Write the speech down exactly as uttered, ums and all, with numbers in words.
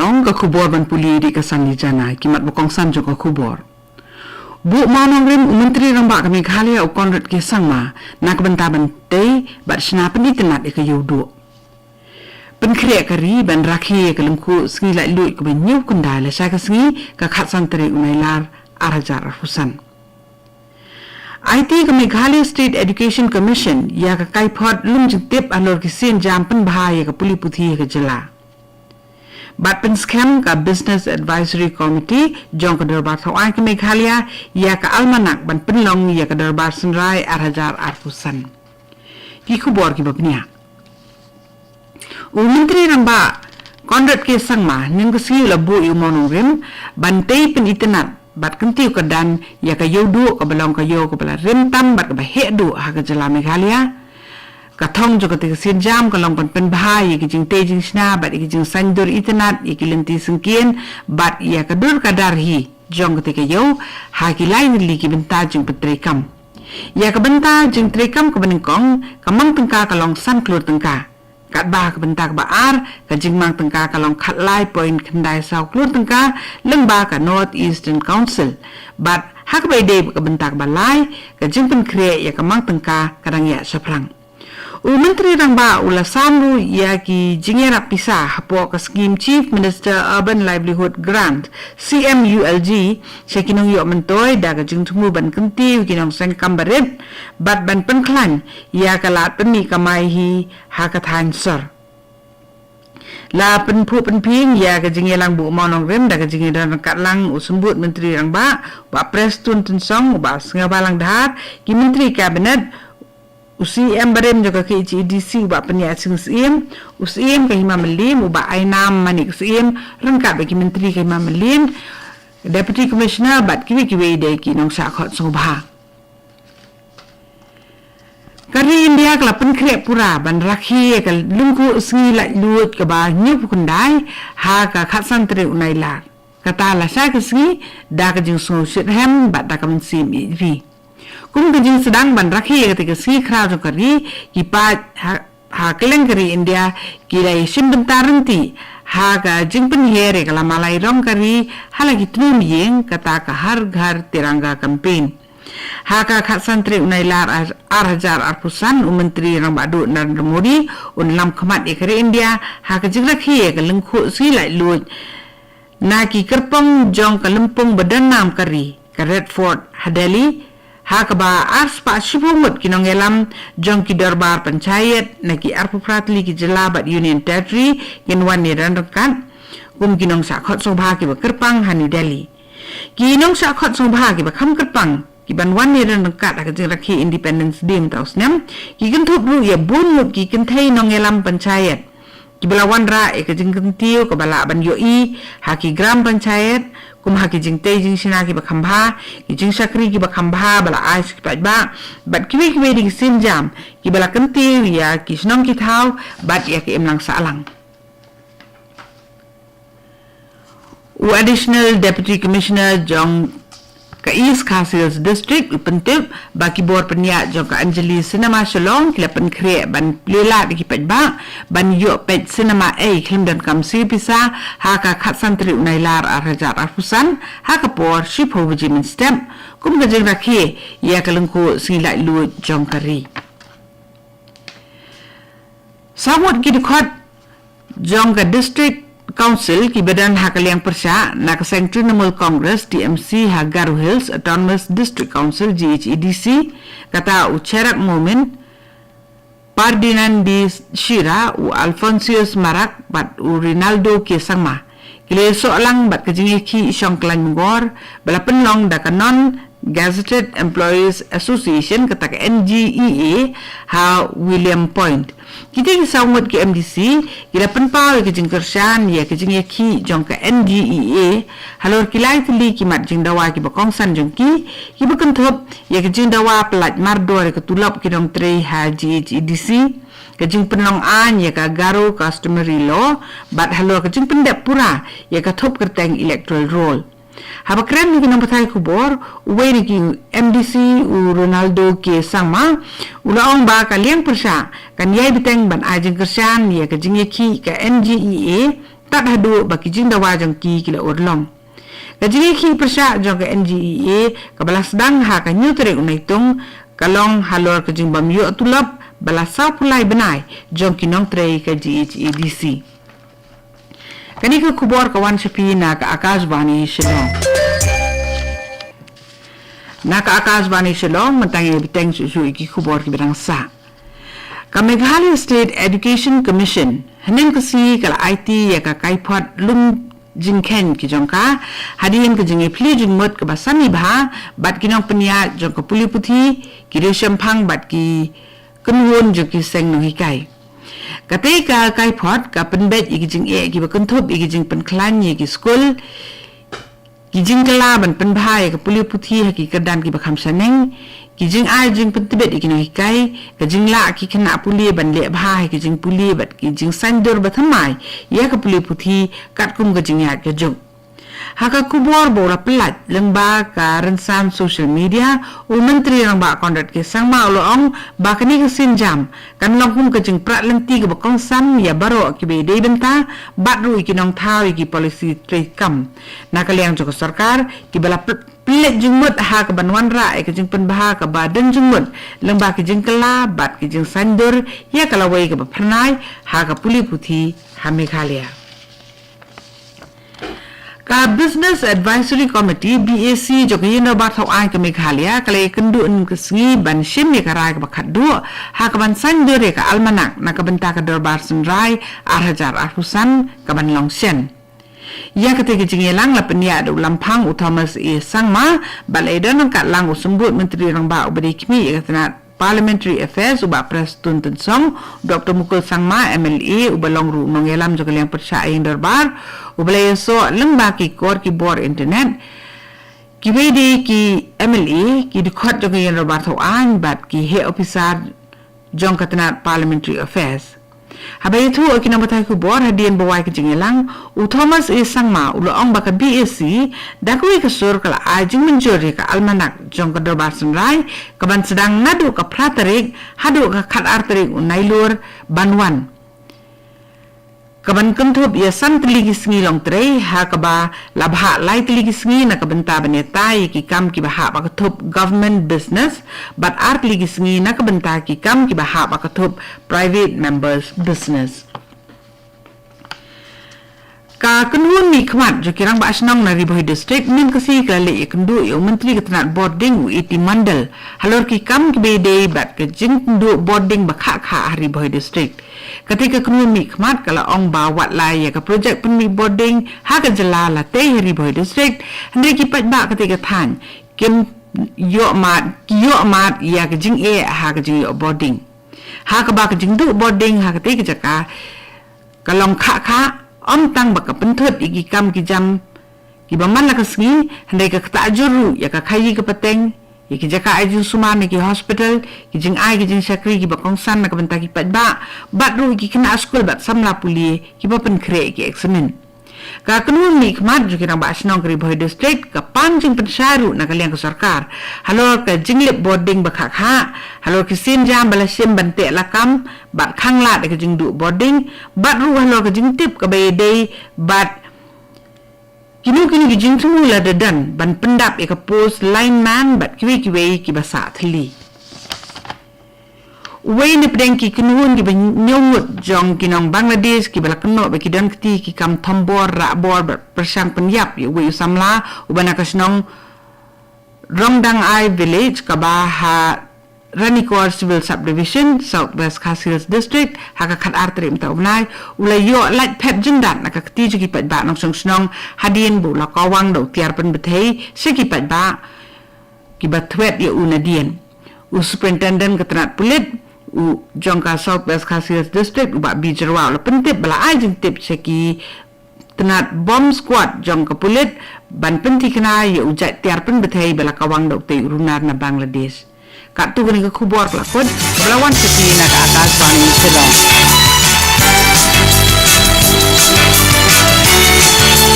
Ong ka khubor ban pule da ka Sanli Jana, ki mat ba kongsan jong ka khubor. Buh mawnongrim u Myntri Rangbah ka Meghalaya u Conrad K Sangma na ka bynta ban tei bad shna pynitynnad ïa ka Ïewduh. Pynkhreh ka ri ban rakhe ïa ka lyngkhuh sngi laitluid kaba hynñiewphew khyndai lashai ka sngi ka khatsan tarik u Nailar arhajar arphew san. Aiti ka Meghalaya State Education Commission ïa ka kaiphod lum jingtip halor ki sienjam pynbha ïa ka pule puthi ha ka jylla. Bad pynskhem ka Business Advisory Committee jong ka Dorbar Thawaiñ ka Meghalaya ïa ka almanak ban pynlong ïa ka Dorbar Synrai arhajar arphew san. Ki khubor kiba bniah. U Myntri Rangbah Conrad K Sangma hynnin ka sngi u la buh ïa u mawnongrim ban tei pynitynnad bad kyntiew kyrdan ïa ka Ïewduh kaba long ka ïew kaba la rim tam bad kaba heh duh ha ka jylla Meghalaya. Ka thong jong kata ka sienjam ka long ban pynbha ïa ki jingtei jingshna bad ïa ki jingsaiñdur itynnad ïa ki lynti syngkien bad ïa ka dur ka dar hi jong kata ka ïew ha ki lai tylli ki bynta jingpyntreikam. Ïa ka bynta jingtreikam kaba nyngkong, ka mang tyngka ka long san klur tyngka. Katba ka bynta kaba ar, ka jingmang tyngka ka long khatlai point khyndai saw klur tyngka lyngba ka North Eastern Council. Bad ha kaba ïadei bad ka bynta kaba lai, ka jingpynkhreh ïa ka mang tyngka ka dang ïaid shaphrang. U Myntri Rangbah u la sam ruh ïa ki jingïarap pisa hapoh ka skhim Chief Minister Urban Livelihood Grant, C M U L G, sha ki nongïoh myntoi da ka jingthmu ban kyntiew ki nongseng kam barit bad ban pynkhlaiñ ïa ka lad pynmih kamai hi ha ka thaiñ sor. La pynphuh pynphieng ïa ka jingïalang buh mawnongrim da ka jingïadon ryngkat lang u Symbud Myntri Rangbah, Bah Prestone Tynsong, u Bah Sniawbhalang Dhar, ki Myntri Kabinet, u C M barim jong ka K H A D C u Bah Pynïaid Sing Syiem, u Syiem ka Hima Mylliem u Bah Ainam Manik Syiem, ryngkat bad ki Myntri ka Hima Mylliem, Deputy Commissioner bad kiwei kiwei de ki nongshah khot sngewbha. Ka ri India ka la pynkhreh pura ban rakhe ïa ka lyngkhuh sngi laitluid kaba hynñiewphew khyndai ha ka khatsan tarik u Nailar. Kata lashai ka sngi da ka jingsngew shitrhem bad da ka mynsiem ïeit ri. Kum ka jingsdang ban rakhe ïa kata ka sngi khraw jong ka ri, ki paid ha, ha kylleng ka ri India ki la ïashim bynta ryntih ha ka jingpynhiar ïa ka lama lai rong ka ri ha la ki tnum ïing, kata ka Har Ghar Tiranga campaign. Ha ka khatsan tarik u Nailar ar, arhajar arphew san, u Myntri Rangbah Duh Narendra Modi un lam khmat ïa ka ri India ha ka jingrakhe ïa ka lyngkhuh sngi laitluid na ki kyrpong jong ka lympung ba don nam ka ri, ka Red Fort ha Delhi, ha kaba arspah shiphew ngut ki nongïalam jong ki dorbar panchayat na ki arphew phra tylli ki jylla bad Union Territory kin wan ïadon ryngkat kum ki nongshah khot sngewbha kiba kyrpang ha New Delhi. Ki nongshah khot sngewbha kiba kham kyrpang kiban wan ïadon ryngkat ha ka jingrakhe Independence Day mynta u snem, ki kynthup ruh ïa bun ngut ki kynthei nongïalam panchayat kiba la wanrah ïa ka jingkyntiew kaba lah ban ïohi ha ki gram panchayat, kum ha ki jingtei jingshna kiba kham bha, ki jingshakri kiba kham bha ba la ai sha ki paidbah, bad kiwei kiwei de ki sienjam kiba la kyntiew ïa ki shnong ki thaw bad ïa ka imlang sahlang. U Additional Deputy Commissioner jong ka East Khasi Hills District u pyntip ba ki bor pynïaid jong ka Anjali Cinema Shillong ki la pynkhreh ban plie lad ïa ki paidbah ban ïoh peit cinema ei khlem donkam siew pisa ha ka khatsan tarik u Nailar arhajar arphew san ha ka por shiphew baje mynstep, kum ka jingrakhe ïa ka lyngkhuh sngi laitluid jong ka ri. Saw ngut ki dkhot jong ka District Council kiba don ha ka liang pyrshah na ka seng Trinamool Congress, T M C, ha Garo Hills Autonomous District Council, G H A D C, kata u Cherak Momin, Ferdinand D Shira, u Alphonsus Marak bad u Rinaldo K Sangma, ki la ïasoh lang bad ka jingïakhih shong khlaiñ myngor ba la pynlong da ka Non Gazetted Employees Association, kata ka N G E A, ha William Point. Kita ki saw ngut ki M D C ki la pynpaw ïa ka jingkyrshan ïa ka jingïakhih jong ka N G E A halor ki lai tylli ki mat jingdawa kiba kongsan jong ki, kiba kynthup ïa ka jingdawa pyllait mardor ïa ka tulop ki nongtrei ha G H A D C, ka jingpynlong aiñ ïa ka Garo Customary Law, bad halor ka jingpyndep pura ïa ka thup kyrteng Electoral Roll. Haba kren ïa ki nongpathai khubor, uwei na ki M D C u Rinaldo K Sangma u la ong ba ka liang pyrshah kan ïai bteng ban ai jingkyrshan ïa ka jingïakhih ka N G E A tad haduh ba ki jingdawa jong ki ki la urlong. Ka jingïakhih pyrshah jong ka N G E A kaba la sdang ha ka hynñiew tarik u Naitung ka long halor ka jingbym ïoh tulop ba la sawphew lai bnai jong ki nongtrei ka G H A D C. Kane ka khubor ka wan sha phi na ka Akashvani Shillong. Na ka Akashvani Shillong mynta ngin bteng shuh shuh ïa ki khubor kiba dang sah. Ka Meghalaya State Education Commission hynne ka sngi ka la aiti ïa ka kaiphod lum jingkheiñ ki jong ka hadien ka jingïaphylliew jingmut kaba sani bha bad ki nongpynïaid jong ka pule puthi, ki riewshemphang bad ki kynhun jong ki seng nonghikai. Katei ka kaiphod ka pynbeit ïa ki jingeh kiba kynthup ïa ki jingpynkhlaiñ ïa ki skul, ki jingkylla ban pynbha ïa ka pule puthi ha ki kyrdan kiba kham shaneng, ki jingai jingpyntbit ïa ki nonghikai, ka jinglah ki khynnah pule ban leh bha ha ki jingpule bad ki jingsaiñdur ba thymmai ïa ka pule puthi katkum ka jingïaid ka juk. Ha ka khubor ba u la pynlait lyngba ka rynsan social media, u Myntri Rangbah Conrad K Sangma u la ong ba kane ka sienjam kan long kum ka jingprat lynti kaba kongsan ïa baroh kiba ïadei bynta bad ruh ïa ki nongthaw ïa ki policy treikam na ka liang jong ka sorkar kiba la pl- pynleit jingmut ha kaban wanrah ïa ka jingpynbha kaba don jingmut lyngba ki jingkylla bad ki jingsaiñdur ïa ka lawei kaba phyrnai ha ka pule puthi ha Meghalaya. Ka Business Advisory Committee, B A C, jong ka Ïing Dorbar Thaw Aiñ ka Meghalaya ka la ïakynduh hynne ka sngi ban shim ïa ka rai kaba khatduh ha kaban saiñdur ïa ka almanak na ka bynta ka Dorbar Synrai ar hajar arphew san kaban long shen. Ïa katei ka jingïalang la pynïaid da u Lamphang u Thomas A Sangma bad la ïadon ryngkat lang u Symbud Myntri Rangbah uba dei khmih ïa ka tnat Parliamentary Affairs u Bah Prestone Tynsong, Doctor Mukul Sangma, M L A, uba long ruh u nongïalam jong ka liang pyrshah Ïing Dorbar, uba la ïasoh lyngba ki kor ki bor internet. Kiwei de ki M L A, ki dkhot jong ka Ïing Dorbar Thaw Aiñ bad ki heh ophisar jong ka tnat Parliamentary Affairs. Haba ïathuh ïa ki nongpathai khubor hadien ba wai ka jingïalang, u Thomas A Sangma u la ong ba ka B A C da kawei ka sur ka la ai jingmynjur ïa ka almanak jong ka Dorbar Synrai kaban sdang naduh ka phra tarik haduh ka khatar tarik u Nailur ban wan, kaban kynthup ïa san tylli ki sngi longtrei ha kaba la bhah lai tylli ki sngi na ka bynta ban ïatai ïa ki kam kiba hap ha ka thup government business bad ar tylli ki sngi na ka bynta ki kam kiba hap ha ka thup private members business. Ka kynhun mihkhmat jong ki rangbah shnong na Ri Bhoi District mynta ka sngi ka la leit ïakynduh ïa u Myntri ka tnat Bordiñ u A T Mondal halor ki kam kiba ïadei bad ka jingkynduh bordiñ ba khah khah ha Ri Bhoi District. Katei ka kynhun mihkhmat ka la ong ba wat la ïa ka projek pynmih bordiñ ha ka jylla la tei ha Ri Bhoi District, hynrei ki paidbah katei ka thaiñ kim ïoh mad, ki ïoh mad ïa ka jingeh ha ka jingïoh bordiñ. Ha kaba ka jingduh bordiñ ha katei ka jaka ka long khah khah, ym tang ba ka pynthut ïa ki kam ki jam kiba man la ka sngi, hynrei ka ktah jur ruh ïa ka khaïi ka pateng, ïa ki jaka ai jingsumar ne ki hospital, ki jingai ki jingshakri kiba kongsan na ka bynta ki paidbah, bad ruh ïa ki khynnah skul bad samla pule kiba pynkhreh ïa ki eksamin. Ka kynhun mihkhmat jong ki rangbah shnong ka Ri Bhoi District ka pan jingpynshai ruh na ka liang ka sorkar halor ka jinglip bordiñ ba khah khah, halor ki sienjam ba la shim ban teh lakam bad khanglad ïa ka jingduh bordiñ, bad ruh halor ka jingtip kaba ïadei bad kino kino ki jingthmu lada don ban pyndap ïa ka post lineman bad kiwei kiwei kiba sah thylli. Uwei na pdeng ki kynhun kiba ñiewmut jong ki nong Bangladesh kiba la kynnoh ba ki don kti ïa ki kam thombor, rahbor bad pyrshang pynïap ïa uwei u samla uba na ka shnong Rongdangai Village kaba ha Ranikor Civil Subdivision, South West Khasi Hills District, ha ka khatar tarik mynta u bnai, u la ïoh lait phet jyndat na ka kti jong ki paidbah nongshong shnong hadien ba u la kawang da u tiar pynbthei sha ki paidbah kiba thwet ïa u nadien. U Superintendent ka tnat pulit u jong ka South West Khasi Hills District u Bah B Jyrwa u la pyntip ba la ai jingtip sha ki tnat bomb squad jong ka pulit ban pynthikna ïa u jait tiar pynbthei ba la kawang da utei u runar na Bangladesh. Katto katne ka khubor ka la kut ba la wan sha phi na ka Akashvani Shillong.